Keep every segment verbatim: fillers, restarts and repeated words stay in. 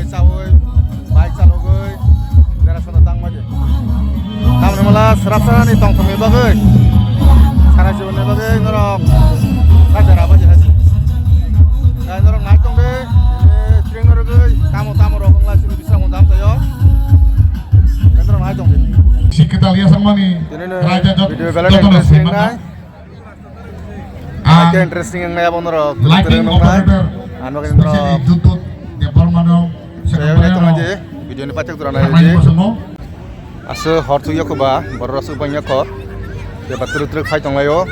Chawi, bike chalogwi, dera sana tangma di. Tamni mala srapsani tongthokni bagwi, sana jiwonni bagwi norok sa dera baji haji. Gai norok nai tongdi, tini string norogwi, tamo tamo rok wngla sini bisrango dam tayo. Gai norok nai tongdi. Sikhital yasangmani, tini no raja jot-, video belai jotono interesting sengmana. Nai. Ang khe interesting wngya bo norok, like twrwng noknai. Ang bagwi norok specially Dudut Debbarmano, saya udah tong aja, video ni pacak turana aja. Aswk hor thukya kho ba, borok aswk bangya kho. Beba twrwk twrwk phai tonglaio.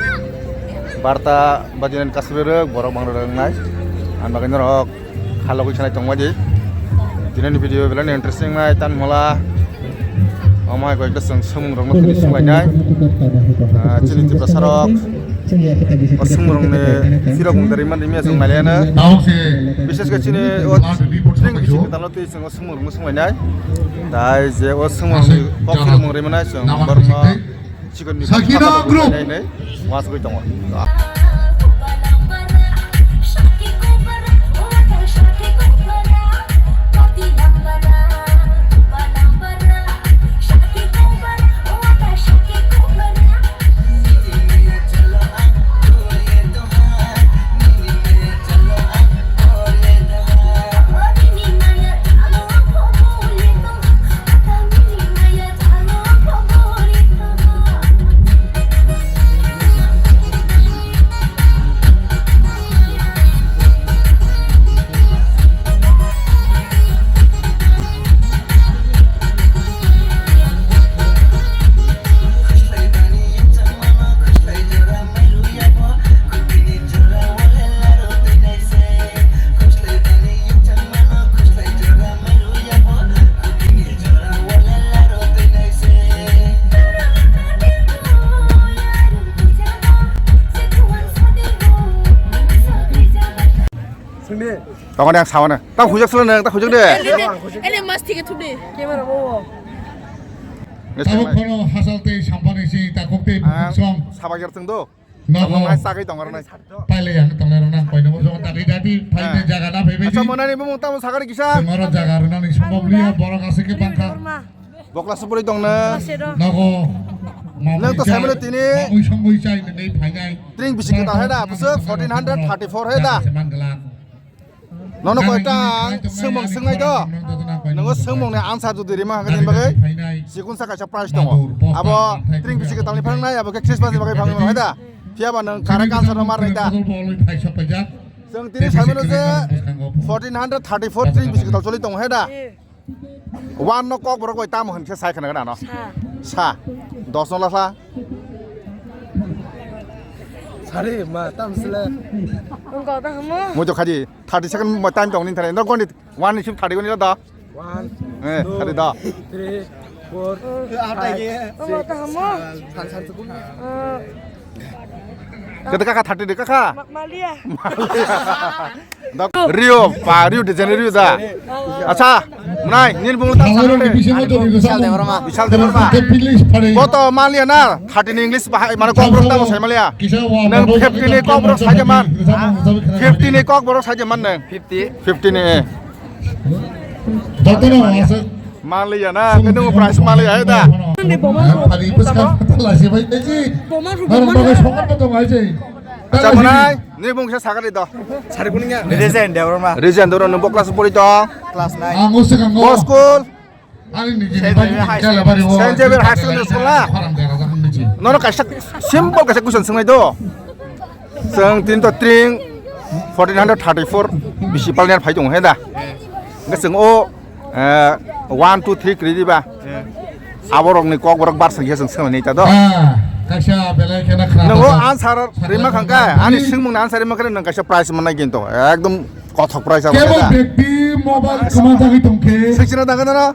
Barta bajinani kasubirok, borok bang rwrwk nai. Ang bagwi norok khalogwi sanai tongma di. Dinini video belai interesting nai tan mola. Omo hai koi ekta chwng swngmung rokno tini swnglainai. Ah, chini Tiprasa rok o swngmung rokni phirok mung dari mani mia chwng maliana. Bises khe chini o tring bisi kwtal no twi chwng o swngmung rokno swnglainai. Tai je o swngmung rokni kok phirok mung rimani chwng borokno. Sakino group. Wasgwi tongo. Tongkha de ang sao nang. Ta hujak solo nang, ta hujak de. Ele, ele mas thike thubde. Camera bo. Tabuk phano hasal tei sampani si takuk tei bukhuk song. Sabak jar tong do. Nogo. Nai sagwi tong arnai. Paile yang tong arnai nang paino bo jong dadi dadi paile jaga na phaibai. Acha monani bumung tamo sagari kisa. Tongaro jaga rwnani sombok liya borok aswk khe bangkha. Bokla supuri tong na. Nogo. Nang to saimano tini. Ui songwi chai nang phainai. Tring bisi kwtal hai da bwswk fourteen hundred thirty four hai da. Nono koita ang swngmung swngnai do. Nongo swngmung ni answer jodi rima hangkhe din bagwi sikun sa kaisa price tongo. Abo tring bisi kwtal ni phangnai abo khe Christmas ni bagwi phangnai hai da. Phiya ba nang correct answer no mar nai da. Chwng tini saimano je fourteen hundred thirty four tring bisi kwtal choli tongo hai da. One no kok borok bai tamo hwn khe sai khna gana no. Sa. Sa. Dos no lasa. Sari ma tam sila. Wngkha ta hamo. Mo to khadi thirty second mo time tong ni thare. No goni one ni sub thirty goni da. One. Eh, two, khadi da. Three, four, five, six. Wngkha ta hamo. San san tukun. Kete kaka thirty de kaka. Ma-, Malia. Dok Rio, pa Rio de Janeiro da. Acha, mwnai, nini bumung tamo sa nang de. Bishal Debbarma. Bishal Debbarma. Boto Malia na, thirty ni English bahai, mane kok borok tamo sai Malia. Nang fifty ni kok borok sai man. Fifty ni kok borok sai man nang. Fifty. Fifty ni. Malia na, kene mo price Malia hai da. Acha mwnai, nini bumung sa sakari do. Sari kuning ya. Rezen Debbarma. Rezen Debbarma, nung bo class pori to? Class nine. Ang o swkang o. Bo school? Ani niji Saint Xavier High School. Saint Xavier High School ni school na? Nono kaisa simple kaisa question swngnai do. Chwng tin to tring fourteen hundred thirty four bisi palni phai tongo he da. Nge chwng o Eh, one, two, three kwrwi diba? Eh. Aborokni kok borok bar sangya chwng swnamni ta do. Ah, kaisa belai kheno khna. Nungo answer rima khangkha, ani swngmungni answer rima khare nung kaisa prize mannai kinto. Ekdom kothok prize abo kebo da. Bekti mobile kwma jagwi tongkhe. Sikchina dangana no?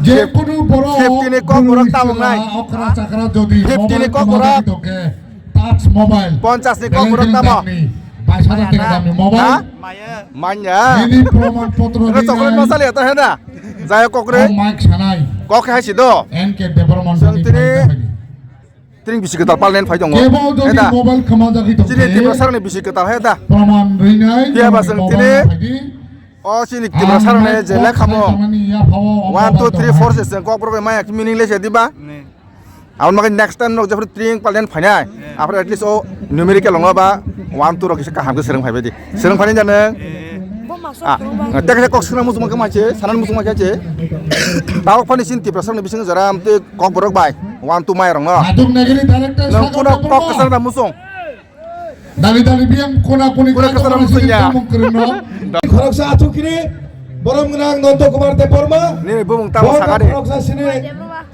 Jekunu borok fifty ni kok borok tabuk nai. Okra chakra jodi fifty ni kok borok. Touch mobile. Ponchas ni kok borok tamo. Bais hajar taka damni mobile. Ha? Manya. Nini proman potro rinai. Chocolate masali ata hena. Jaya kokre. O mic sanai. Kok hai si do. N K Debbarma ni tini. Tring bisi kwtal palnen phai tongo. Kebo jodi mobile khama jagwi tongkhe. Chini Tiprasa ni bisi kwtal hai da. Proman rinai. Phiya ba chwng tini. O chini Tiprasa rokni je lekha mo one, two, three, four se chwng Kokborok bai maya meaningless ya diba? Aboni bagwi next time nok jephru tring palden phainai. Aphuru at least o numerical wngo ba one, two rok kisa kaham khe swrwng phaibai di. Swrwng phainai da nwng? Bo maksa Ah, phuru ba. Tei kaisa kok swngna muchungma khe manse, sanani muchungma khe se. Tabok phani chini Tiprasa rokni bisingo jora amtwi Kokborok bai one, two maya rokno. Aduk nagini director Nwng sakao kuno kok kwchangno muchung. Dali dali biyang kona koni Kona kona kona musunya. Biyang kwrwngno. Khoroksa athukiri borom gwnang Nonto Kumar Debbarma. Nini bumung tamo Bo sakari. Khoroksa sini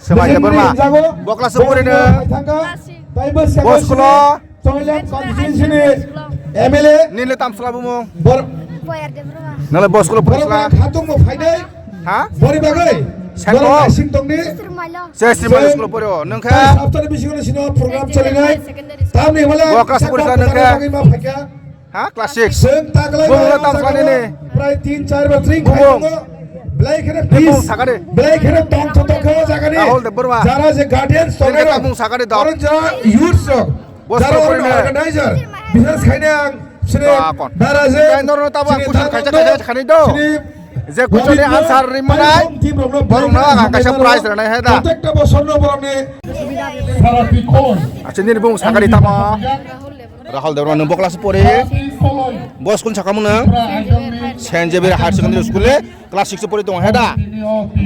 Semai Debbarma. Hinjago. Bokla se purino. Thangka. Taibo Bos sekali kulo. Toilet constituency ni M L A. Nini tamsla bumung. Bor. Nale bos kulo Borom purisla. Gwnang khatung bo phainai. Ha? Bori bagwi. Sengko. Borom naising tongni. Sir Mailo. Se Sri Mailo school poro. Nwng khe? Tai saptani bisingo sino program chalinai. Tamni wala Bo class purisa nwng khe? Bagwi ma phaikha. Ha? Class six. Seng taglai Bo ma wala tam jaga sani ni. Prai tin char ba tring Bo khai bo. Tongo. Blai khene Bo bo please. Sakade. Blai khene tong to tong khe jagani. Rahul Debbarma. Jara je guardians Bo tongo. Bo sakade do. Koron ja youths rok. Bo Jara school pore ne. Organizer. Bisas khaine ang. Sini To akon. Dara je, Kai norno tabo ang sini question Dara khaisa Dara, khaisa khani do. Sini Je question ni Gobinda, answer ri manai, Taisong team rokno borokno ang kaisa prize rwnai hai da. Protecta bosorno borokni Sara Tikon. Acha nini bung sakari tamo. Rahul Debbarma nung bokla se pori. Sara Tikon. Bo school sakamo nung. Sara Aidongni. Saint Xavier Higher Secondary School le class six pori tong hai da.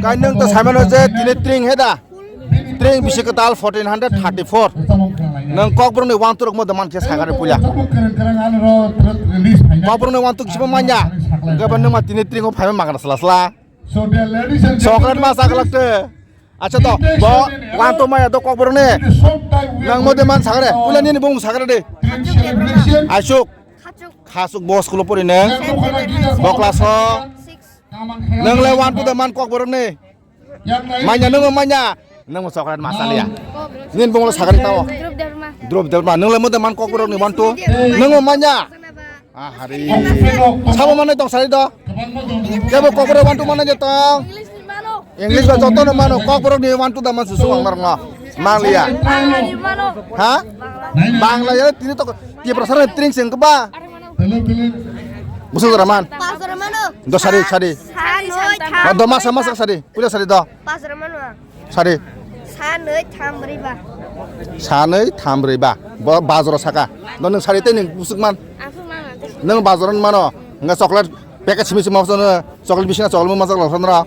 Kai nung to saimano je tini tring hai da. Tring bisi kwtal fourteen hundred thirty-four. Nang Kokborokni one two rok mo demand khe sakari puila. Kokborokni one two kisibo manya. Gaba nang ma tini tring o phaima magana sla sla. Chocolate ma sakalak te. Acha to bo one two maya do Kokborokni. Nang mo demand sakare. Puila nini bung sakare de. Asuk. Khasuk bo school o pori nang. Bo class o. Nang le one two demand Kokborokni. Manya nung manya. Nung mo chocolate ma salia. Nin bonglo sakari tamo. Drup Debbarma. Drup Debbarma. Nung le mo de man Kokborokni one two. Nung mo manya. Ah, hari. Sabo manai tong sari do. Kebo Kokborok one two manai je tong. English ni mano. English ba joto no mano. Kokborokni one two da man susu ang mar ngo. Manglia. Bangla ni mano. Ha? Bangla. Bangla ya tini to Tiprasa ni tring sing keba. Busuk raman. Pas mano. Do sari sari. Sanoi tham. Do masa masa sari. Puja sari do. Pas mano. Sari. Sanoi tham bri ba. Sanoi tham bri ba. Bo bazaro saka. Do nung sari te nung busuk man. Aku mana? Nung bazaro mano. Nga chocolate packet simi simi masa chocolate bisina chocolate masa chocolate sandra.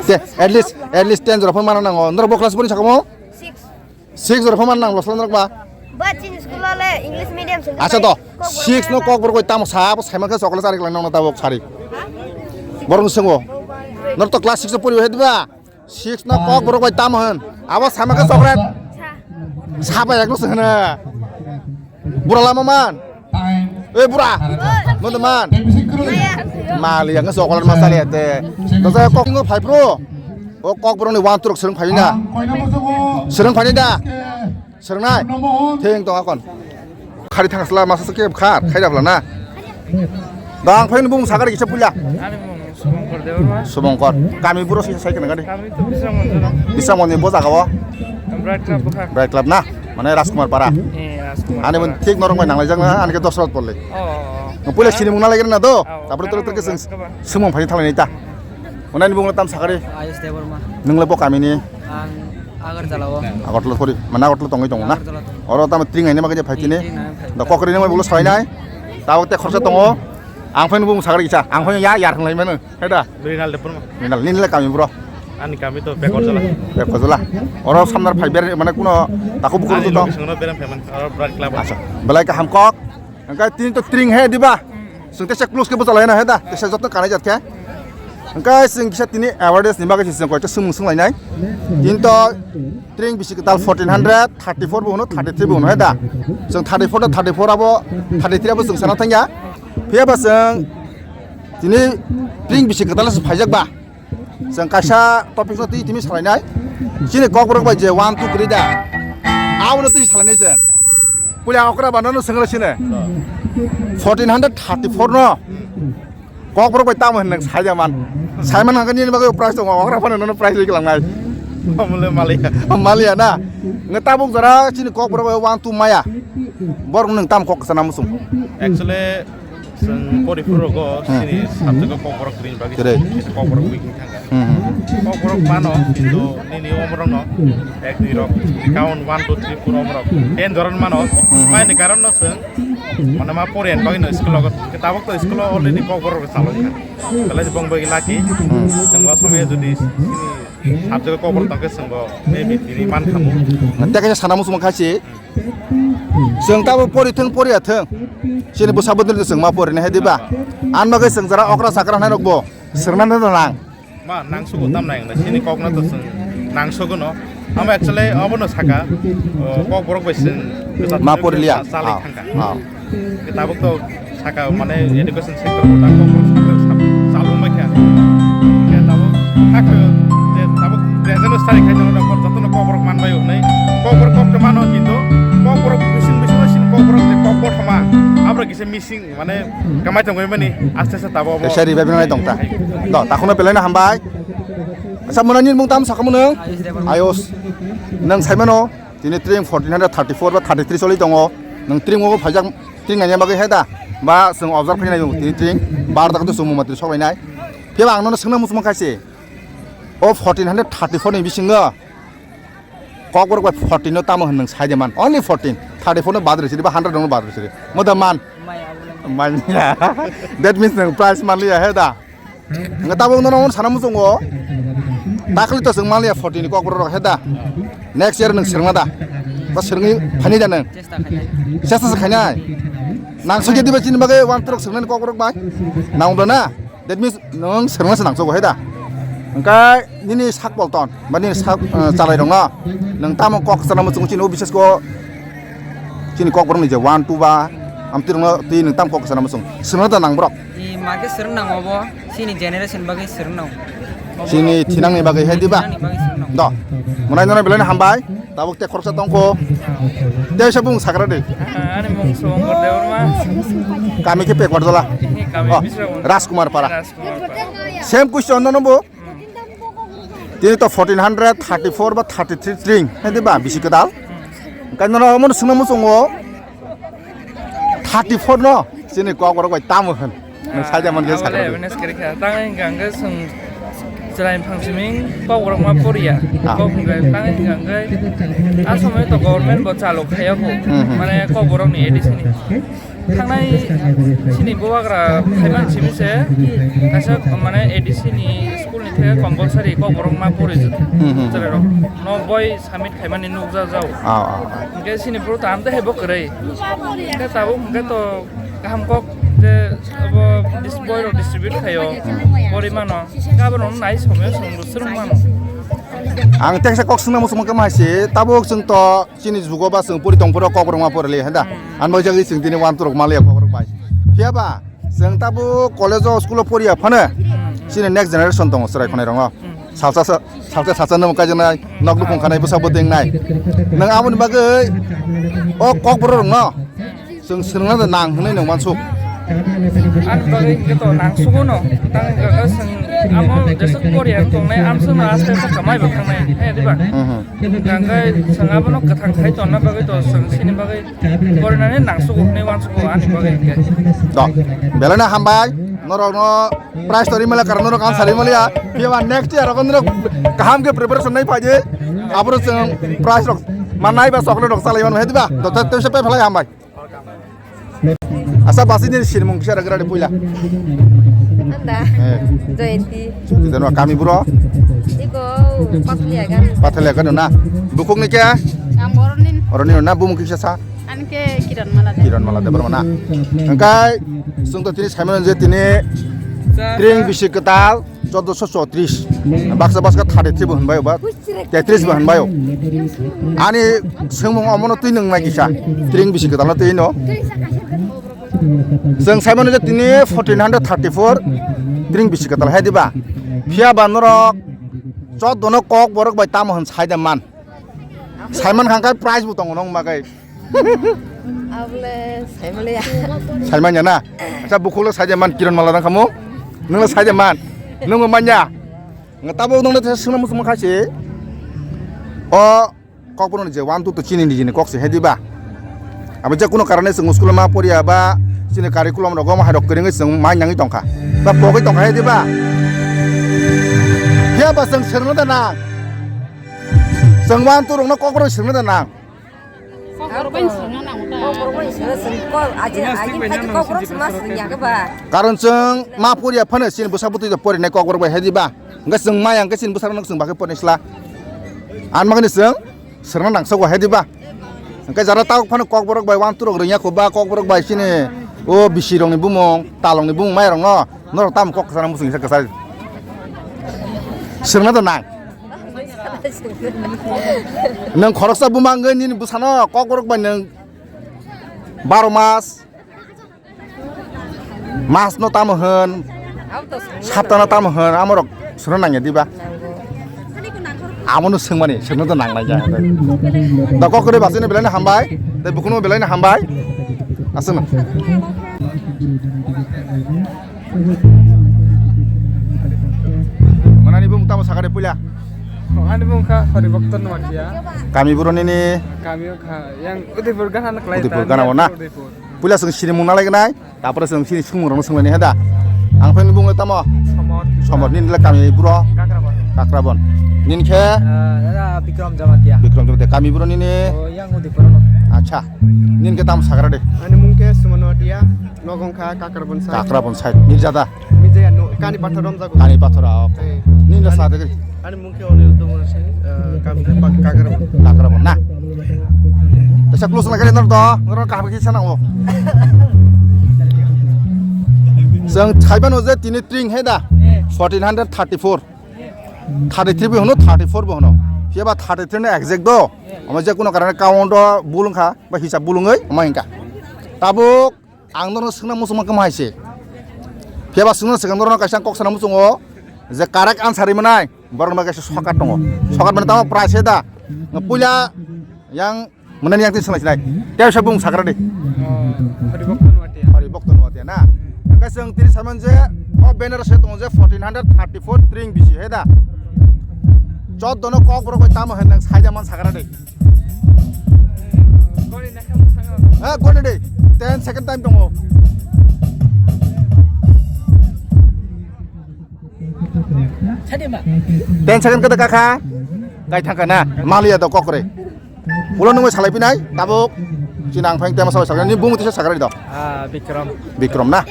Te at least at least ten jora phone mana nango. Nor bo class pori sakamo? Six. Six jora phone mana nang losla nor ba? Ba chini school le English medium sing. Acha to. Six no Kokborok bai tamo sa bo saima khe chocolate sari klang nang ta bo sari. Borok swngo. Nor to class six pori hai ba? Six no Kokborok bai tamo hen. Abo saima khe chocolate. Sa. Sa ba ek no sing hena. Bura lama man. Eh bura. Mo de man. Mali yang chocolate masali ate. To sa Kokborok phai pro. O Kokborokni one two rok srwng phai na. Srwng phai da. Srwngnai. Theng tong akon. Khari thang sla masa ke khar khai da na. Dang phai bung sakar kisa puila. Ani mung Subongkor Debbarma. Subongkor. Kami buro sisa sai kana gani. Kami to Bisramganj. Bisramganj ni bo jaga o. Bright Club bwkha. Bright Club na. Mane Rajkumar Para. Eh, Rajkumar Ani mun Para. Thik norong bai nanglai jang na ani ke dos rot porle. Oh, oh, oh. Puila sini mung na lagi na do. Oh, tapre toro toro ke sung. Sumung phai thalai ta. Onani bung tam sakari. Ayush Debbarma. Nung le bo kami ni. Ang Agartala o. Agartala sori, mana Agartala tongwi tongo na? Agartala tongo. Oro tamo tring aina bagwi phaitini. Tring aina phai. Da kokri nang bulo sainai. Tabo te khorsa tongo. Ang phai nung sakari kisa. Ang phai ya yar lai mano. Heda. Rinal de purma. Rinal nini le kami bro. Ani kami to Bekorjala. Bekorjala. Oro samnar phai ber mane kuno taku bukur to. Ani location no beram phaimani. Oro Bright Club. Acha. Belai kaham kok. Hingke tini to tring he diba? Chwng teisa close khe bwchalai na he da? Teisa jotno kanai jat khe. Hingke chwng kisa tini awareness ni bagwi se chwng koita swngmung swnglainai. Tini to tring bisi kwtal fourteen hundred thirty-four bo hwno, thirty-three bo hwno he da? Chwng thirty-four to thirty-four abo, thirty-three abo chwng sana thangya. Phiya ba chwng tini tring bisi kwtal se phaijak ba? Chwng kaisa topic no twi timi salainai. Chini Kokborok bai je one two kwrwi da. Abono twi salainai chwng. Puila okra ba nono swngra sine. Fourteen hundred thirty-four no. Kokborok bai tamo hinang saida man. Saiman hangka nini bagwi price tongo, okra phano nono price wi klangnai. Amule maliya. Maliya na. Nge tabuk jora chini Kokborok bai one two maya. Borok nung tam kok sana musung. Actually, Chwng poriphuru rogo Hmm. chini subject o Kokborok kwrwini bagwi Kwrwi. chini Kokborok weak wng thangkha. Hmm, hmm. Kokborok mano, kintu nini omorokno ek dui rok count one, two, three, four omorok ten joran mano. Hmm. Maini karon no chwng mane ma poriani bagwi no school o, tabuk to school o already Kokborok rok chalok kha. Belai se bong bagwi lucky. Hmm. Chwng bo somoi jodi chini subject o Kokborok tongkhe chwng bo maybe tini man khamu. Tei kaisa sana muchung kha se. Chwng tabo pori thung, poriya thung. Chini bwsa bwtwini chwng ma porinai hai diba? Ang bagwi chwng jara okra chakra hwnai rokbo swrwngna nang. Ma nang sugo tam nai chini kokno to chwng nang sugo no. Amo actually obono saka, o, Kokborok bai chwng Ma poriliya. Chalai Ah, thangkha. ah. Tabuk to saka mane education sector o tabuk Kokborok sector sab-, chalung bai kha. Khe tabuk hakhe je tabuk present o study khai tongo, tabuk jotono Kokborok man bai hwnwi. Kokborok kok to mano, kintu Kokborok bising bising no sini Kokborok je kok kothoma. Abro kisa missing mane kamai tongwi mani aste aste tabuk abo. Kaisa revive nai tong ta. To, takhwno belai no hambai. Asa mwnani mung tam sakhamu nung? Ayos. Nang saimano? Tini tring fourteen hundred thirty-four ba thirty-three choli tongo. Nwng tring o phaijak, tring naina bagwi hai da? Ba chwng observe khaina nai tini tring bar dakto chwng muma twi soklainai. Phiya ang nono swngna muchung khaise. O fourteen hundred thirty-four ni bisingo Kokborok bai fourteen no tamo hwn nwng sai de man. Only fourteen. Thirty-four no bad rwsiri ba hundred no bad rwsiri. Moda man. Man ya. That means nwng prize man liya hai da? Nga tabuk nono on sana muchungo. Takli to chwng maliya forty ni Kokborok rok he da. Next year nwng swrwngna da? Ba swrwngwi phani da nwng? Chesta khainai. Chesta se khainai. Nang sugya diba chini bagwi one truck swrwngnani Kokborok bai? Nang bla na? That means nwng swrwngna se nang sugo he da? Hwnkhe nini sak polton ba nini sak, eh, chalai rokno nwng tamo kok sana muchungo chini o bises ko Chini Kokborokni je one, two ba amtwi rokno twi nwng tam kok sana muchung. Swrwngna da nang borok. I ma khe swrwng nang obo, chini generation bagwi swrwng nang. Obo Chini thinangni bagwi hai diba? Thinangni bagwi swrwng nang. Do. Mwnai nono belai no hambai. Tabuk te khoroksa tongkho. Tei se bung sakra de. Ani mung Subhankar Debbarma. Kami khe Pekwardola. Kami Oh, Bisramoni. Rajkumar Para. Rajkumar Para. Same question nono bo. Tini to fourteen hundred thirty-four ba thirty-three tring, hai diba, bisi kwtal. Kaino no omo swngna muchungo thirty-four no, chini Kokborok bai tamo hwn. Nwng saida man khe Abole sakha. Awareness kwrwi kha. Tang hwnka hwnkhe chwng chwrai phang siming Kokborok ma poriya. Ah. Kok hwnka tang hwnka hwnkhe a somoi to government bo chalo khaiya kho. Hmm, hmm. Mane Kokborok ni A D C ni. Thangnai chini bubagra khaiman simi se kaisa mane A D C ni school ni theke compulsory Kokborok ma puri Hmm, hmm. chwrai rok no boi submit khaimani nukjak jao. Ah, ah, ah. Hwnkhe chini bro tam te hebo kwrwi. Hwnkhe tabuk hwnkhe to kaham kok je abo dis-, boi rok distribute khaio. Hmm. Pori mano. Hwnkhe abo rok nai somoi song rw swrwng mano. Ang teksa kok swngna muchung khe ma hai se tabuk chwng to Chini jugo ba chwng pori tong phuru Kokborok ma pori le heda. Hmm. Ang bai jagwi chwng tini one two rok ma le Kokborok bai. Phiya ba chwng tabuk college o school o poriya phano Hmm. chini next generation tongo chwrai khonai rok no. Hmm. Salsa sa-, salsa salsa no kaijak nai, nok nukhung khanai bwsa bo deng nai. Nwng aboni bagwi o Kokborok rok no chwng swrwngna da nang hwnwi nwng wansuk. Ani bagwi hwnkhe to nang sugo no. Tang hwnkhe chwng amo jeswk poriya tongnai amswkno aste aste kamai bo thangnai. He diba? Hmm, hmm. Hwnkhe chwng abono kwthang khai tonna bagwi to chwng chini bagwi porinani nangsugo hwnwi uansugo ani bagwi hwnkhe. To, belai no hambai, norokno prize to rimala karon norok answer rimaliya. Phiya ba next year rok norok kaham khe preparation nai phaidi. Aboro chwng prize rok mannai ba chocolate rok chalai mano hediba. To, to, to, se pe phalai hambai. Asa basi ni sinimung kisa ragra de puila. Anda. Eh. Jayanti. Jayanti no kami buro. Iko Pathalia kan. Pathalia kan na. Bukuk ni kya? Ang Oronin. Oronin na bumung kisa sa. Anke Kiran Mala. Kiran Mala de bro na. Angkai sung to tini Simon je tini Sa- tring bisi ketal. Chaudoso chotris, baksa baksa thirty three bo hwnbai o ba, tetris bo hwnbai o. Ani swngmung omono twi nung nai kisa, tring bisi kwtalno twi no. Chwng saimano je tini fourteen hundred thirty four tring bisi kwtal hai diba. Phiya ba norok chaudono Kokborok bai tamo hwn sai de man. Saiman kha khe prize bo tongo nong bagwi. Abole saimaliya. Saimanya na? Acha bukhuklo saide man Kiran Mala rang khamu. Nunglo saide man. Nungbo manya. Nga tabo nungno tesa sungna muchungma khaise. O kokborokni je one two to chini nijini kok se hediba. Abo je kuno karone chwng school ma poriya ba chini curriculum rogo omo hai rok kwrwngwi chwng mai nangwi tongkha. Ba pogwi tongkha hai diba? Phiya ba chwng swrwngno da nang. Chwng wantu rokno kokborok swrwngno da nang. Kokborok bai swrwngna nango da. Kokborok bai swrwngna swrwng ko aji aji phaji kokborok swrwngma swrwngya khe ba. Karon chwng ma poriya phano chini bwsa bwtwi da porinai kokborok bai hai diba? Hwnkhe chwng maya hwnkhe chini bwsarokno chwng bagwi porinai sla. Ani bagwino chwng swrwngna nangsago hai diba? Hwnkhe jara tabuk phano kokborok bai wantu rok rwngya kho ba kokborok bai chini o bisi rokni bumung, talokni bumung maya rokno norok tamo kok kwchana muchung kisa kwchai. Swrwngna da nang. Nwng khoroksa buma wngwi nini bwsano kokborok bai nwng baro mas, mas no tamo hwn, sapta no tamo hwn, amorok swrwng nangya diba? Amo no swngmani, swrwng to nangnai ya. Da kokore basino belai no hambai, da bukuno belai no hambai. Aswk no. Manani bumung tamo sakare puila. Ani bumung kha Horibokto Noatia. Kami buro nini? Kami kha yang Udaipur gana na klai. Udaipur gana na? Udaipur. Puila sing sini mung nalai gnai, tapore sing sini sung rong sung ni heda. Ang pen bumung tamo? Somot. Somot nini le kami buro? Kakrabon. Kakrabon. Nin khe? Ah, dada Bikram Jamatia. Bikram Jamatia. Kami buro nini? Oh, yang Udaipur no. Acha. Nin khe tamo sakara de. Ani mung khe Suman Noatia. Nogong kha Kakrabon side. Kakrabon side. Mirjada. Mirjaya no, Kani Pathor romjago. Kani Pathor, ah, okay. Eh. Nini le sa de. Ani mung khe Aniruddha Murasing, eh, kami khe Pak-, Kakrabon. Kakrabon na. Esa close lagare nor do, nor kaham khe sanang o. Seng thaiba no je tini tring he da. Fourteen hundred thirty-four. Thirty-three bo hono, thirty-four bo hono. Phiya ba thirty-three no exact do. Ama je kuno karane count do bulung kha, ba hisab bulungoi, ama hinka. Tabuk Ang norok swngna muchungma khe hai se. Phiya ba swngna swkang norokno kaisa kok sana muchungo je correct answer ri manai, borok no kaisa shortcut tongo. Shortcut mane tamo price he da. Puila yang mane yang tin swngna sinai. Tei sa bung sakra de. Oh, Hari Bhakta Noatia. Hari Bhakta Noatia na. Kaisa ang tin saman je o banner se tongo je fourteen hundred thirty-four tring bisi he da. Choddo no kok borok bai tamo hen nang saida man sakra de. Eh, goni de. Ten second time tongo. Ten second kada kaka. Kai thangka na. Malia do kokre. Ulo nungwi salai pinai. Tabuk. Chinang phang tema salai salai. Ni bung tisa sakra do. Ah, Bikram. Bikram na.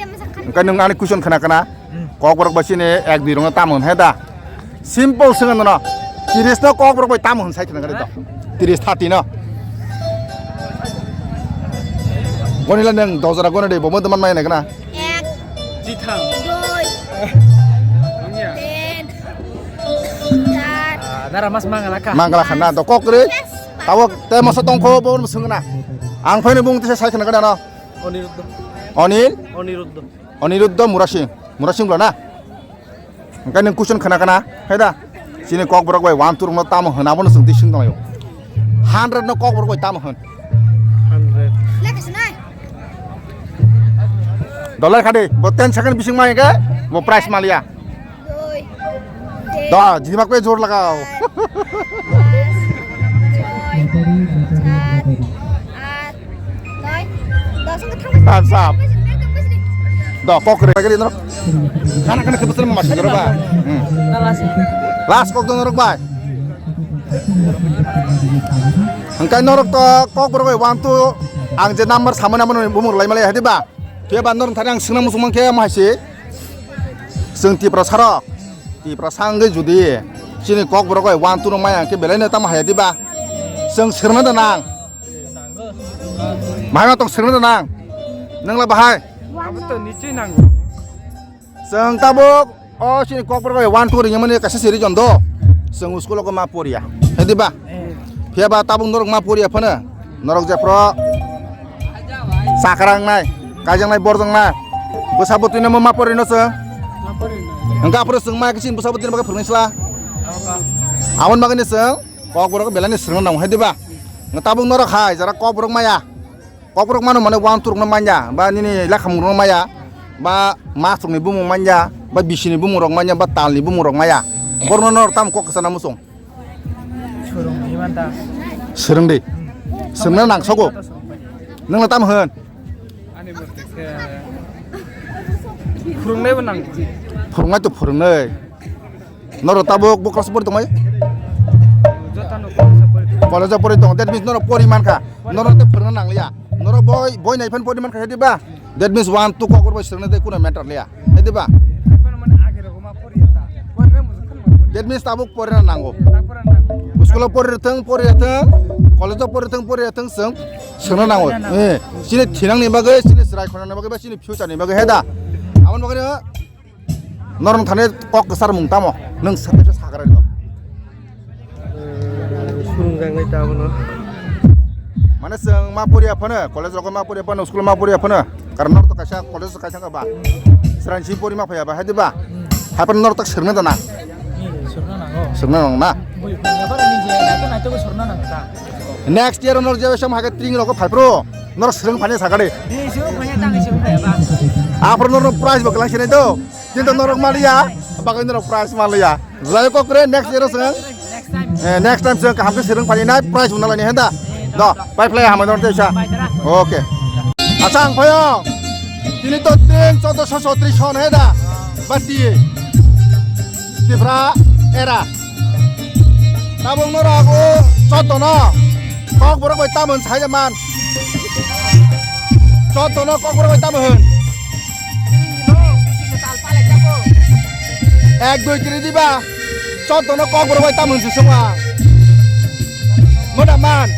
Engkai nung ani question khana kana. Kokborok bai sini ek dui rokno tamo hwn he da? Simple swngo nono. Tiris no kokborok bai tamo hwn sai khna gari to. Tiris thirty no. Goni la nang dojora goni de bomo doman mai nai kana. Ek. Chithang. Doi. Ongya. Ten. Char. Ah, nara mas mangala kha. Mangala kha na to kokre. Yes. Tawok te masa tongkho bo swngo na. Ang phaini bung tisa sai khna gari no. Aniruddha. Anil. Aniruddha. Aniruddha Murasing, Murasing bla na? Engkai nung question khna kana, he da? Chini kokborok bai one two rokno tamo hwn, abono chwng twi swng tonglaio. Hundred no kokborok bai tamo hwn. Hundred. Dolai khadi, bo ten second bising mai ke, bo prize malia. Dui, tin, Do, jini mak pe jor lagao. Pas, choi, sat, at, Noi, dos wngkha thangma. Thumbs up. Do, kok kwrwi kagri norok. Kana kana khe bwswrwng ma sijoro ba. Hmm. Last kok do norok bai. Hwnkhe norok to kok borok bai one two ang je number samani amo bumung lai malai hadi ba. Phiya ba norok thani ang swngna muchung mankhe amo hai se. Chwng Tiprasa rok. Tiprasa wngwi judi chini kok borok bai one two no maya hwnkhe belai no tamo haya diba? Chwng swrwngna da nang. Bahai ma tong swrwngna da nang. Nwng la bahai? Abo to nichoi nango. Chwng tabuk o chini kok borok bai one two ringya mani kaisa se region do. Chwng school o ma poriya. Hai diba? Phiya ba tabuk norok ma poriya phano. Norok jephru chakra wngnai, kaijaknai, borjaknai, bwsa bwtwino ma pori no chwng. Hwnkhe aphuru chwng ma khe chini bwsa bwtwino bagwi phwrwngwi sla. Aboni bagwino chwng kok borok belai no swrwngna nango hai diba? Tabuk norok hai jara kok borok maya. Kok borok mano mane one two rokno manya, ba nini lekhamung rokno maya, ba masrokni bumung manya, ba bisini bumung rok manya, ba talni bumung rok maya. Borokno norok tamo kok kwchana muchung? Swrwng di. Swrwng di. Swrwngna nangsogo. Nwngno tamo hwn? Ani murti. Phwrwngnaibo nang. Phwrwngnai to phwrwngnai. Norok tabuk bo class pori tongmai? Jotano college pori tong. College pori tong. That means norok pori mankha. Norok te phwrwngna nangliya. Norok boi, boi nai phan pori mankha, hedi ba? That means one, two kokor bai swrwngna de kuna matter liya. Hedi ba? Mane age rok ma pori ta. That means tabuk porina nango. School o pori thung, pori thung, college o pori thung, pori thung, swng swngna nango. Eh, chini thinang ni bagwi, chini chwrai khona ni bagwi, ba chini future ni bagwi, heda. Aboni bagwi no, norok thani kok kwchar mung tamo, nwng sa-, sa-, sakra ni. Surungjaknai tabukno. Mane chwng ma poriya phano, college rogo ma poriya phano, school ma poriya phano. Karon norok to kaisa college kaisa wngkha ba. Sranchi pori ma phaiya ba, hai di ba? Hai phano norok tak swrwngna dana. Swrwngna nango. Swrwngna nang na. Bui phaiya ba ni je, naito naito bo swrwngna nang ta. Next year norok je sam hake tring rogo phai pro. Norok swrwng phani sakari. Ni se phaiya tang se phaiya ba. Aphro norok prize bo kwlang sinai do. Kintu norok maliya, bagwi norok prize maliya. Jai kokre next year o chwng, eh, next time chwng kaham khe swrwng phani nai prize mwnalani henda. Do, pai phlai hamai norok teisa. Okay. Acha ang phaio. Tini to tring choddoso chotris hon heda. Bati. Tipra era. Tabuk norok o choddono kok borok bai tamon sai man. Choddono kok borok bai tamon. Ek dui kiri diba. Choddono kok borok bai tamon se songwa. Mona man.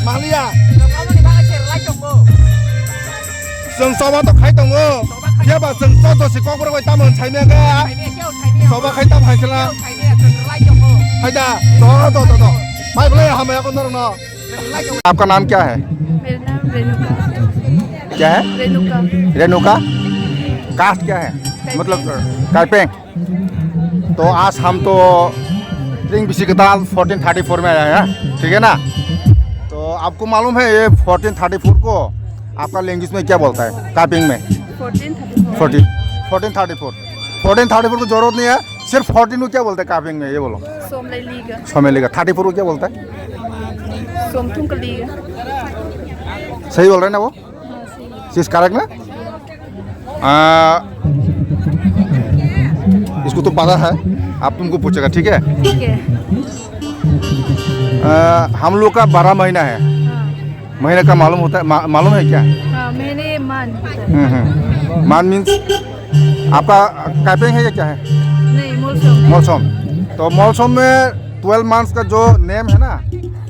Maliya. Chwng choba to khai tongo. Phiya ba chwng choddo se kok borok bai tamon sai mega. Choba khai tam hai sela. Hai da. Do do do do. Pai bole hamaya ko norok no. आपका नाम क्या है? मेरा नाम रेणुका। क्या है? रेणुका। रेणुका? कास्ट क्या है? मतलब, कार्पेंग। तो आज हम तो ट्रिंग बिसी कताल फोर्टीन थर्टी फोर में आया है, ठीक है ना? तो आपको मालूम है ये फोर्टीन थर्टी फोर को आपका लैंग्वेज में क्या बोलता है, कार्पेंग में? Fourteen thirty four. Fourteen, fourteen thirty four. Fourteen thirty four को जरूरत नहीं है, सिर्फ फोर्टीन को क्या बोलते हैं कार्पेंग में, ये बोलो। Somlai liga. Somlai liga। Thirty four को क्या बोलता है? Somthung ka liga। सही बोल रहे हैं ना वो? हाँ, सही है। चीज करेक्ट ना? आ, इसको तो पता है, आप तुमको पूछेगा, ठीक है? ठीक है। आ, हम लोग का बारह महीना है। हाँ। महीने का मालूम होता है, मा-, मालूम है क्या? हाँ, महीने मान होता है। हम्म, हम्म। मान मीन्स आपका काइपेंग है या क्या है? नहीं, मोलसोम। मोलसोम। तो मोलसोम में ट्वेल्व मंथ्स का जो नेम है ना,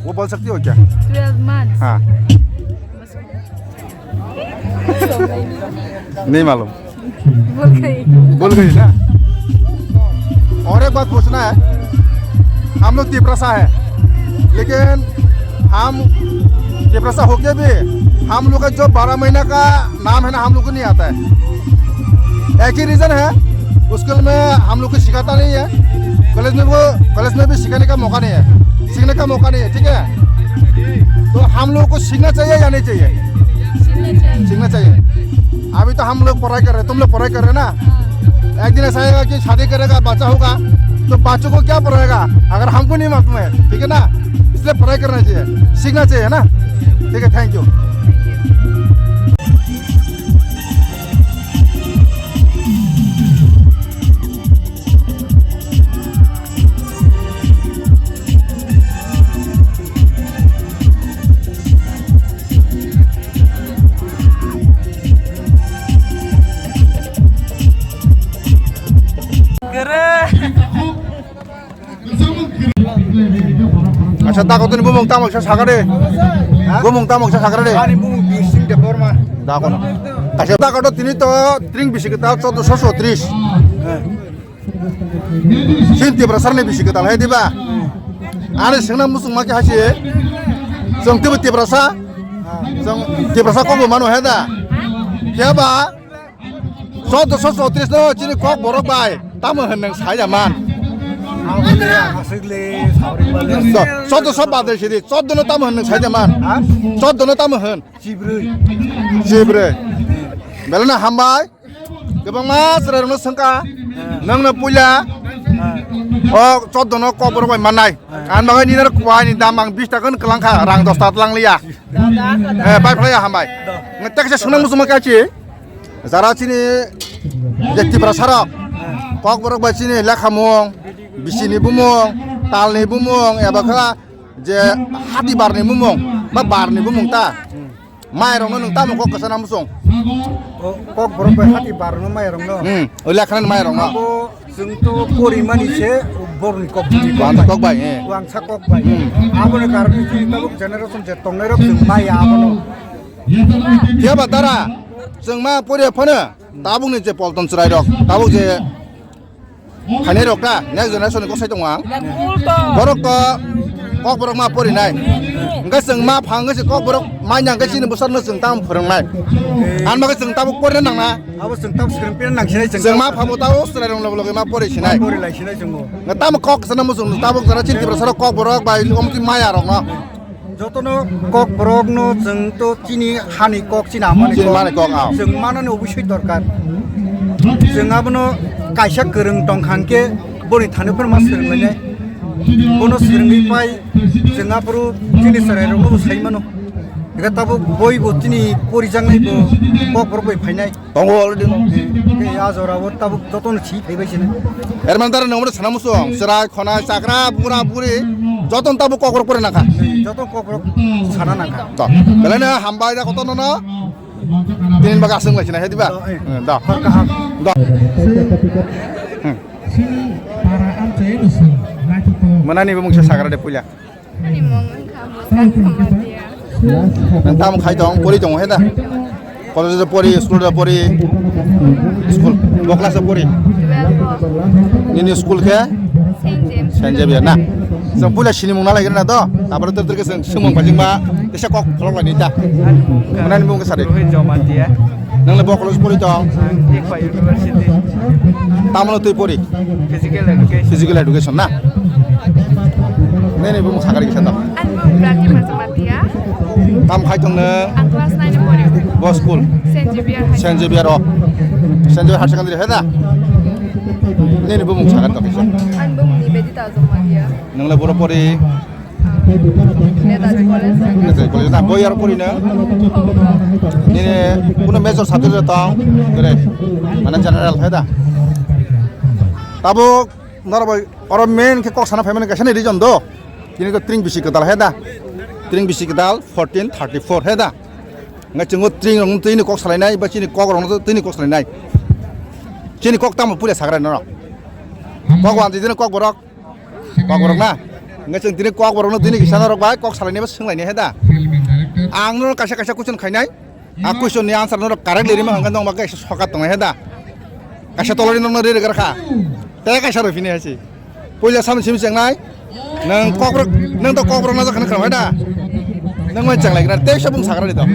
वो बोल सकती हो क्या? Twelve months. हाँ। नहीं मालूम। भूल गई। भूल गई ना? और एक बात पूछना है, हम लोग तिपरासा है, लेकिन हम तिपरासा होके भी हम लोग का जो बारह महीना का नाम है ना, हम लोग को नहीं आता है। एक ही रीजन है, स्कूल में हम लोग को सिखाता नहीं है, कॉलेज में वो, कॉलेज में भी सिखाने का मौका नहीं है, सीखने का मौका नहीं है, ठीक है? तो हम लोग को सीखना चाहिए या नहीं चाहिए? सीखना चाहिए। सीखना चाहिए। अभी तो हम लोग पढ़ाई कर रहे हैं, तुम लोग पढ़ाई कर रहे हैं ना? हाँ। एक दिन ऐसा आएगा कि शादी करेगा, बच्चा होगा, तो बच्चों को क्या पढ़ाएगा अगर हमको नहीं मालूम है, ठीक है ना? इसलिए पढ़ाई करना चाहिए, सीखना चाहिए ना। ठीक है, thank you. Acha, dago tini bumung tamo kisa sakade. Bumung tamo kisa sakade. Ani bumung Birsing Debbarma. Dago no. Acha, dago to tini to tring bisi kita choddoso chotris. Sin Tiprasa ni bisi kita hai diba. Ani sengna musung maki hasi. Song tiba Tiprasa. Song Tiprasa kobo mano heda. Kya ba? Choddoso chotris no chini kok borok bai tamo hwn nwng sai da man? Choddoso bade sidi, choddo no tamo hwn nwng sai da man? Choddo no tamo hwn? Chibrwi. Chibrwi. Belai no hambai. Kwbangma chwrairokno swngkha. Nwngno puila O choddo no kokborok bai mannai. Ang bagwi nini kwai ni dam ang bis taka kwlang kha, rang dos taka twlang liya. Eh, bai phlai ya hambai. Nge teksa swnam musuma kachi. Jara chini je Tiprasa rok kokborok bai chini lekha mung, bisi ni bumung, tal ni bumung, eba kha je hati bar ni bumung, ba bar ni bumung ta. Mairokno nwng tamo kok kwchana muchung? O kokborok bai hati barno mairokno. Hmm, o lekhanani mairokno. Abo chwng to porimani se borni kok. Wangsa kok bai, eh. Wangsa kok bai. Hmm. Aboni karone chini tabuk generation je tongnairok chwng maya abono. Phiya ba dara, chwng ma poriya phano, tabukni je polton chwrairok, tabuk je Khainai rok ta, next generation ni kosai tongo ang. Borok to kokborok ma porinai. Hwnkhe chwng ma pha hwnkhe se kokborok manya hwnkhe chini bwsarno chwng tamo phwrwngnai. Ang bagwi chwng tabuk porina nangna. Abo chwng tabuk swrwng pina nangsinai chwng. Chwng ma pha bo tabuk chwrairok loge loge ma pori sinai. Pori lai sinai chwng bo. Hwnkhe tamo kok sana muchung tabuk jara chini Tiprasa rok kokborok bai omtwi maya rokno. Jotono kokborokno chwng to chini hani kok chini amani kok. Chini mani kok, ah. Chwng manani obosoi dorkar. Chwng abono kaisa kwrwng tongkha hwnkhe boni thani phano ma swrwnglainai. Bono swrwngwi pai chwng aphuru chini chwrairokno bo sai mano. Ega tabuk boi bo chini porijaknai bo kokborok bai phainai. Tongo already no. Tei a jora o tabuk jotono si phaibai sini. Erman dara nang mane sana muchung, chwrai, khonai, chakra, bura, buri, joton tabuk kokborok pore nangkha. Joto kokborok sana nangkha. To, belai no hambai da koto no no. Tinin baga aswng lai sina, he diba? Do, eh. Hmm, do. Hor kaham. Do. Hmm. Sini para amchai no sung, naithotok. Manani bo mungsa sagra de puila. Ani mung wngkha Musa Kamatia. Nang tamo khai tong, pori tongo he da? College o pori, school o pori, school, bo class o pori. Nini school khe? Saint James. Saint Javier na? Chwng puila sinimung nalai na do? Tabore ter ter khe chwng swngmung pajingma, tesa kok pholok lai ni ta. Ani mung khe? Manani mung khe sari. Rohit Jamatia. Nang le bo college pori tong? Ang Ekpa University. Tamo no twi pori? Physical education. Physical education na? Nini bumung sakari kisa tong? Ani bumung Pratima Jamatia. Tam khai tong nang? Ang class nine o pori. Bo school? Saint Xavier High School. Saint Xavier o. Saint Xavier Higher Secondary he da? Nini bumung sakari tong kisa? Ani bumung Nivedita Jamatia. Nang le boro pori? Netaji College. Netaji College na, bo year pori na? Nini kuno major subject tong? Kore, mane general he da? Tabuk norok bai oro main khe kok sana phaimani kaisa ni reason do. Tini to tring bisi kwtal he da? Tring bisi kwtal fourteen thirty four he da? Ngai chungo tring rong tini kok salainai, ba chini kok rong tini kok salainai. Chini kok tamo puila sagra norok. Kok wan tini kok borok. Kokborok na? Hwnkhe chwng tini kokborokno tini kisa norok bai kok salainai ba swnglainai he da? Ang norok kaisa kaisa question khainai. A question ni answer norok correct le rima hwnkhe nokma kaisa sokat tongnai he da? Kaisa tolani nokno re rwgwrkha. Tei kaisa rw phini hai se. Puila samni simi chengnai. Nwng kokborok, nwng to kokborok najak khana khram he da? Nwng mai chenglai gra tei sabung sagra ni to.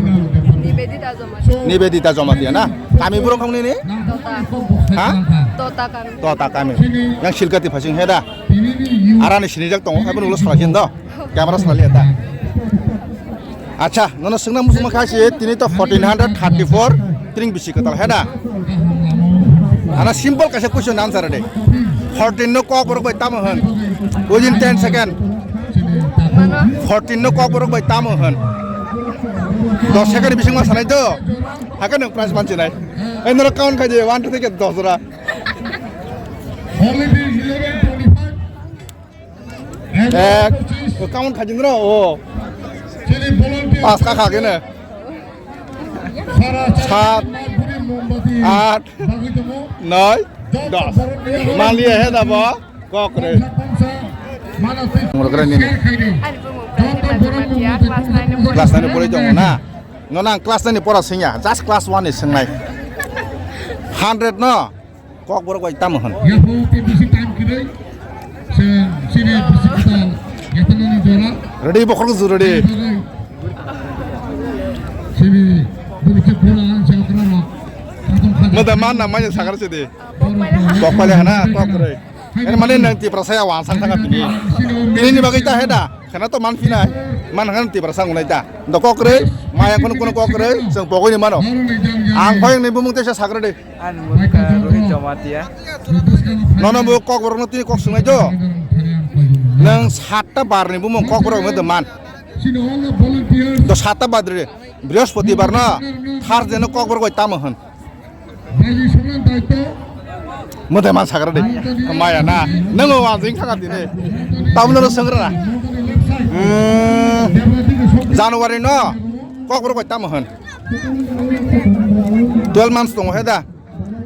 Nivedita Jamatia. Nivedita Jamatia na? Kami borok khong nini? Tota. Ha? Tota kami. Tota kami. Yang silkati phasing he da? Arani sinijak tongo, hai bono ulo salai khe do. Camera salai liya ta. Acha, nono swngna muchungma kha se, tini to fourteen hundred thirty four tring bisi kwtal he da? Ana simple kaisa question answer de. Fourteen no kokborok bai tamo hwn? Within ten second. Fourteen no kokborok bai tamo hwn? Dos second bising ma sanai do. Hakhe nwng prize mansinai. Ei norok count khai di, one, two, three khe dos jora. Ek, o count khaijin rw, o. Pas kha kha kene. Sat, at, noi, dos. Maliya he da bo, kok re. Mungkra nini. Ani bumung Pratima Jamatia, class nine o pori. Class nine o pori tongo na? No, nang class nine ni pora swngya, just class one ni swngnai. Hundred no? Kokborok bai tamo hwn? Yapo te bisi time kiri. Se, sini bisi kita. Yapo nani jora. Ready, bokhorok ju ready. Sini bisi kita ang sa okra no. Mada man na manya sagar sidi. Kok pale hana, kok re. Ene mane nang Tiprasa ya wansang thanga tini. Tini ni bagwi ta he da. Kana to man phinai, man han Tiprasa wngnai ta. Do kok kwrwi, maya kono kono kok kwrwi, chwng pogwi ni mano. Ang hoyang ni bumung tesa sagra de. Ani mukha Rohit Jamatia. Nono bo kok borok no tini kok swngnai do. Nang satta bar ni bumung kok borok no de man. Do satta bar de. Brihaspatibar no, Thursday no kok borok bai tamo hwn. Mwtai man sagra de. Maya na. Nang o wanjing thanga tini. Tamno no swngra na. Hmm. January no kok borok bai tamo hwn. Twelve months tongo he da.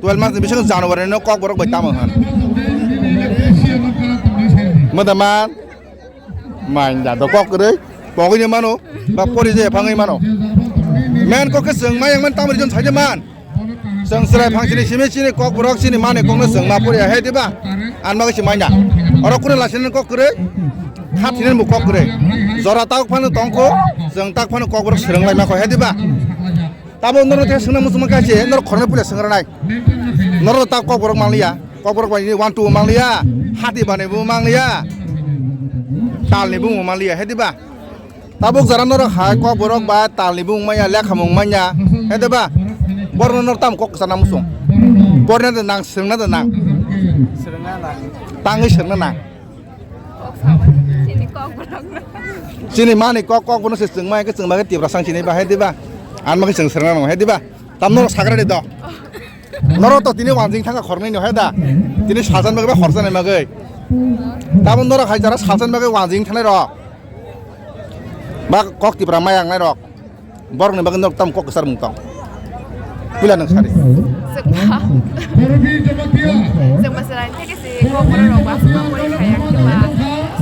Twelve months ni bisingo January no kok borok bai tamo hwn. Mwtai man. Main da do kok kwrwi. Pogwi ni mano. Ba pori je phangwi mano. Men kok khe chwng mayang man tamri jon saide man. Chwng chwrai phang chini simi chini kok borok chini mani kok no chwng ma pori he diba. An ma khe main da. Oro kunu lasini kok kwrwi. Khathini bo kok kwrwi. Jora tak phano tongkho. Chwng tak phano kok borok swrwng lai ma kho he diba. Tabo norok tei swngna muchungma khe se norok khoroknwi puila swngranai. Norok ta kokborok manliya, kokborok bai one two manliya, hati bani bo manliya, talni bo manliya, he diba? Tabuk jara norok hai kokborok ba talni bo manya, lekha mung manya, he diba? Borno norok tam kok sana muchung. Borna de nang swngna de nang. Swrwngna nang. Tangwi swrwngna nang. Kok sama, chini kok borok no. Chini mani kok, kok bono se chwng ma khe chwng ma khe Tiprasa chini ba he diba? An ma khe chwng serna nang he diba? Tam norok sagra de do. Norok to tini wanjing thanga khornai no he da. Tini salsan bagwi ba khorsa nai bagwi. Tabuk norok hai jara salsan bagwi wanjing thanai rok. Ba kok Tipra mayang nai rok. Borokni bagwi norok tamo kok kwchar mung tong? Puila nwng sadi. Chwngma. Chwngma chwrai theke se kokborok rok ba chwngma pori khaya khe ba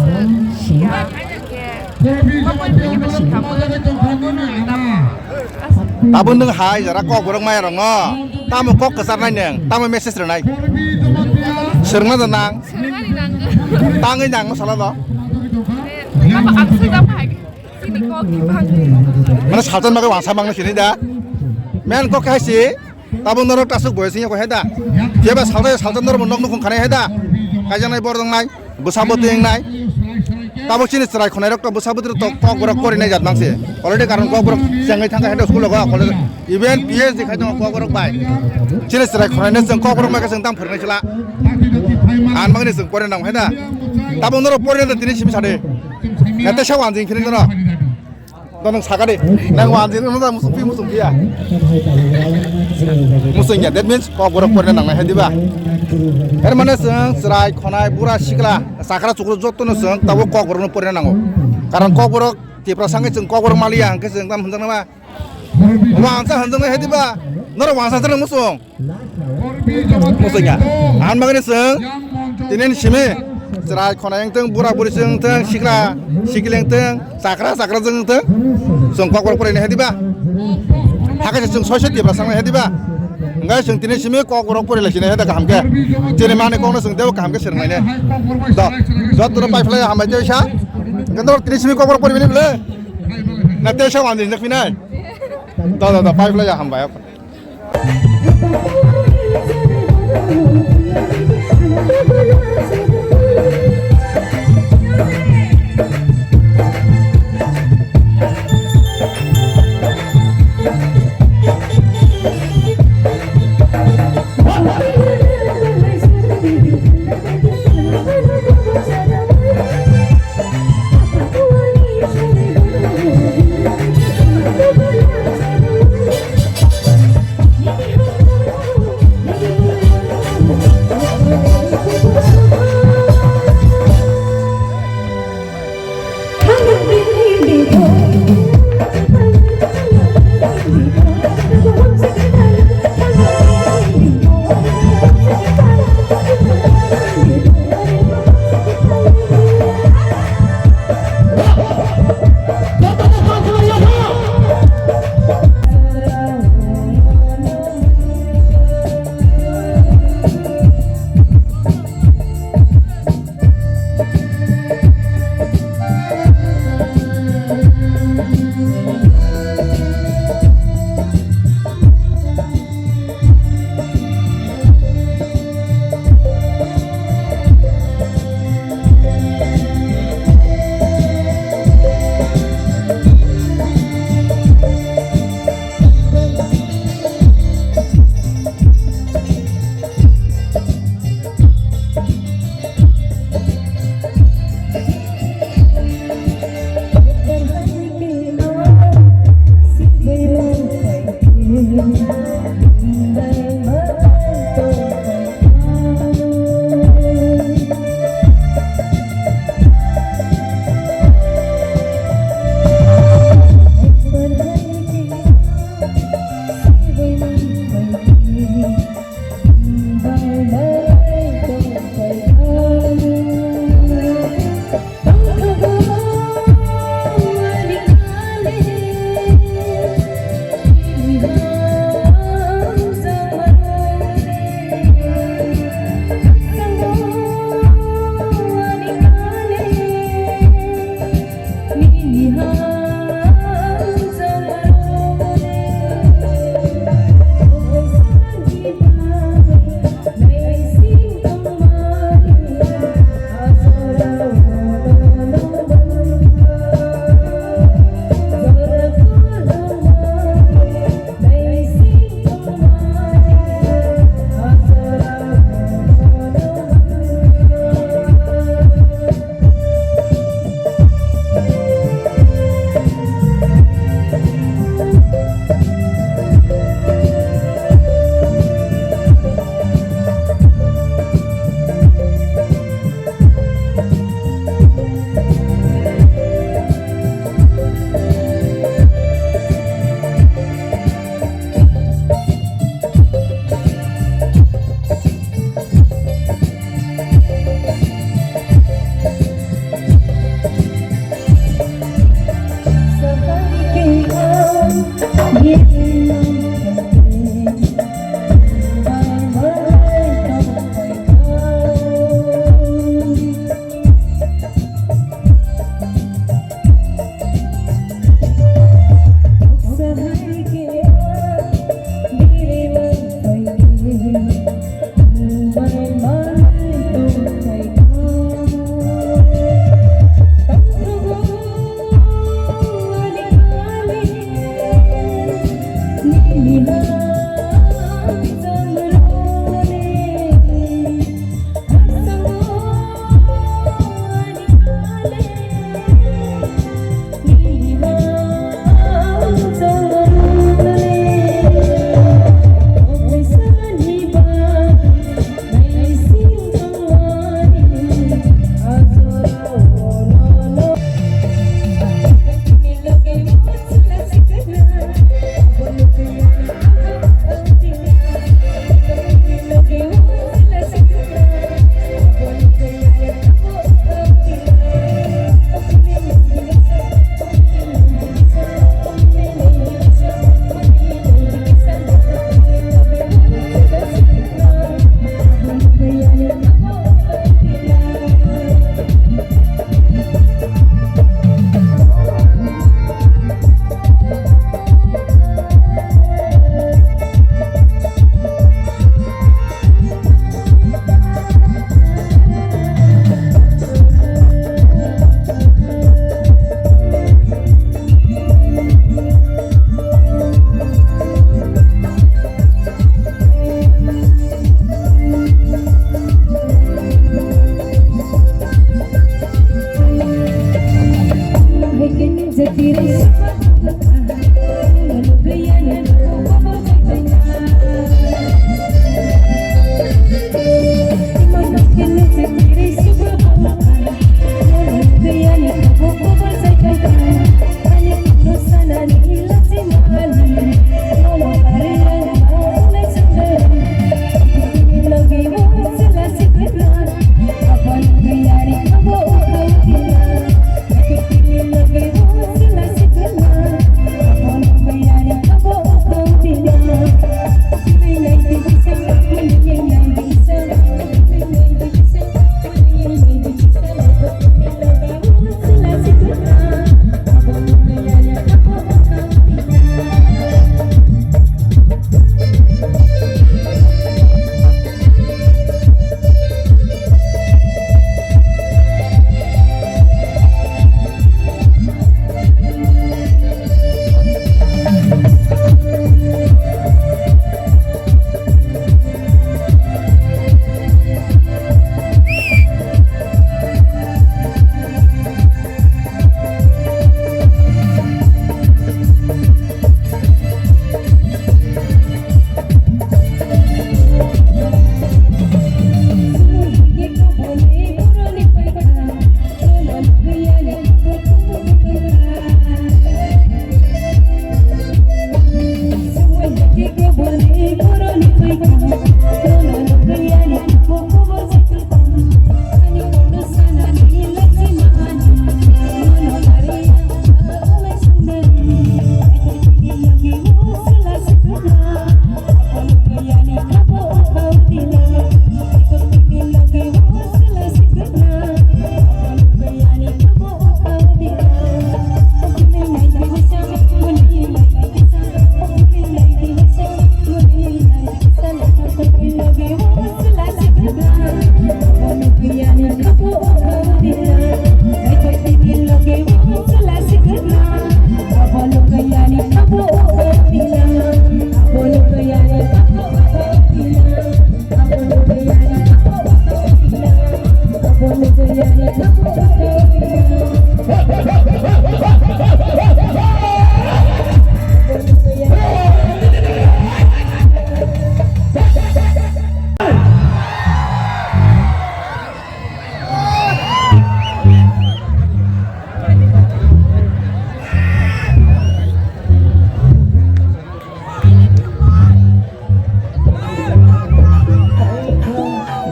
chwng siya khe kokborok theke ba sikha mo. Abo nwng hai jara kokborok maya rok no tamo kok kwchar nai nwng, tamo message rwnai? Swrwngna da nang? Swrwngna ni nang. Tangwi nang no sala do? Tamo ang swrwngma hai. Mane salsan bagwi wansa mangna sini da. Men kok hai si. Tabuk norok tasuk boy sini ko heda. Jeba salsa salsan norok nok nukung khane heda. Kaijang nai bor dong nai. Bwsa bwtwi wngnai. Tabuk chini chwrai khonai rok to bwsa bwtwi to kok borok pori nai jat nang se. Already karon kok borok chengwi thangkha heda school go college. Even P H D khai tongo kok borok bai. Chini chwrai khonai no chwng kok borok mai ka chwng tam phwrwngnai chwla. An bagwi chwng pori nang heda. Tabuk norok pori nai tini simi sade. Nete sa wanjing khini norok. Dono saka de, nang wanjin no da musung pi musung pi ya. Musung ya, that means kok borok porina nangnai hai diba? Er mane chwng chwrai khonai bura sikla sakra chukru jotto no chwng tabo kok borok no porina nango. Karon kok borok Tiprasa wngkhe chwng kok borok maliya hwnkhe chwng tam hwnjaknai ma. Wansa hwnjaknai hai diba? Norok wansa chwng musung. Musung ya. Ang bagwi chwng tini ni simi chwrai khonai wngthwng, bura buri chwng wngthwng, sikla sikli wngthwng, chakra chakra chwng wngthwng, chwng kok borok porinai hai diba? Hakhe se chwng soi soi Tiprasa wngnai hai diba? Hwnkhe chwng tini simi kok borok pori lai sinai hai da kaham khe. Chini mani kok no chwng tebo kaham khe swrwng lainai. Do, joto no pai phlai hambai tei sa. Hwnkhe norok tini simi kok borok pori bini bwle? Na tei sa wanjin jak phinai? Do, do, do, pai phlai hambai.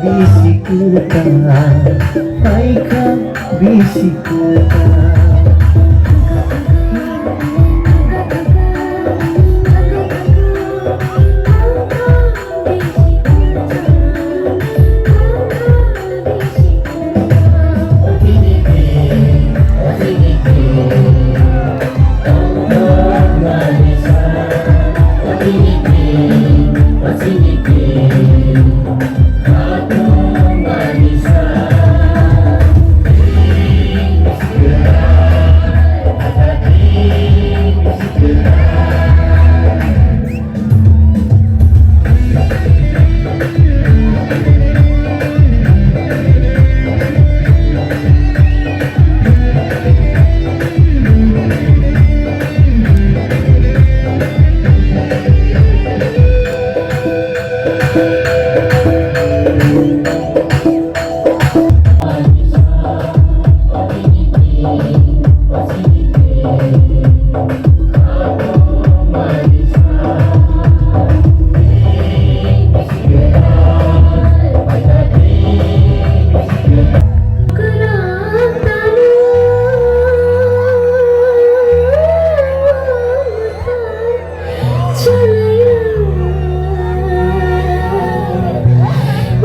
Bisi kwtal, paikha bisi kwtal.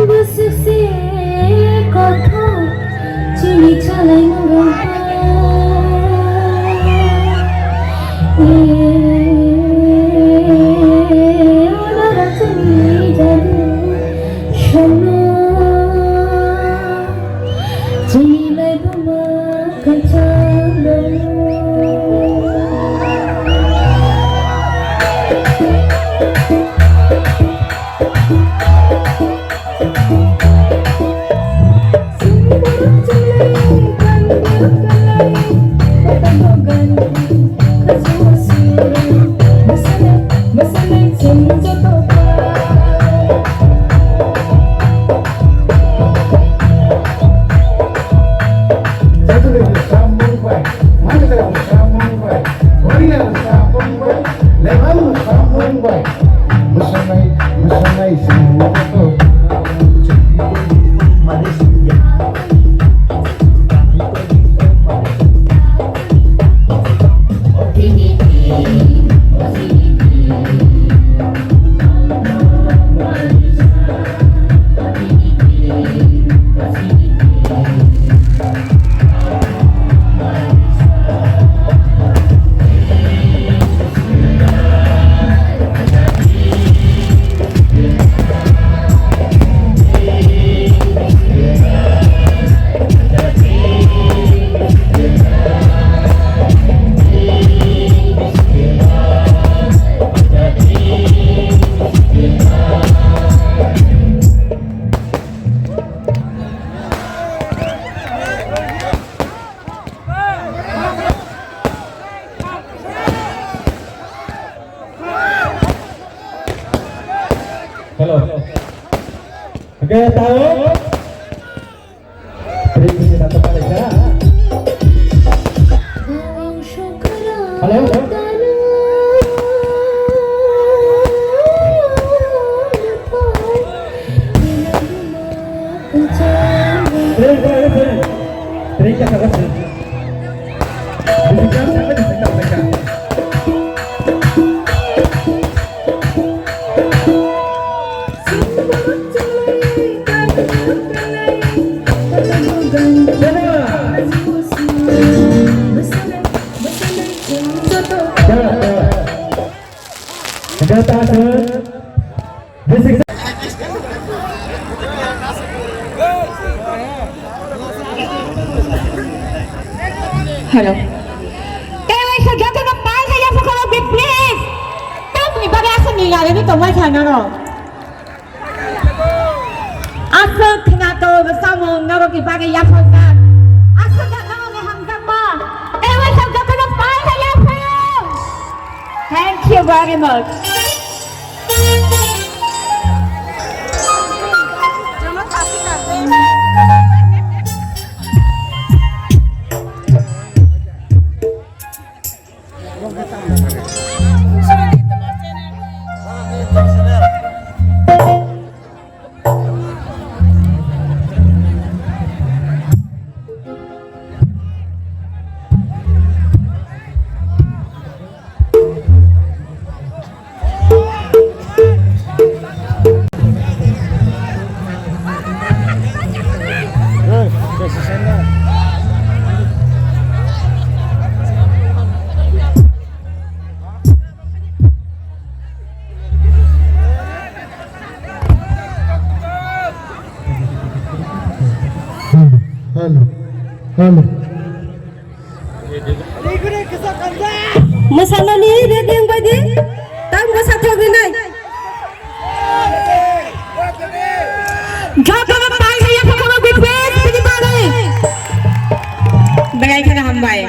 Bwswk se kothok chini chalai mung rok. Chini lai buma kachang. Hello. Okay, tahu? Hello. Hello. Tei waisa jotono pai khe yapha khorok di, please. Tamni bagwi aswk ni lari ni tongmai kha norok. Aswk khwnato bwsamung norokni bagwi yaphajak. Aswk da norokni hamjakma. Tei waisa jotono pai khe yaphaio. Thank you very much. Hello. Hello. Mwsanani ready wngbai di. Tang bwsa thok rinai. Jottono pai haiya thokno bipes bini bagwi. Belai kheno hambai.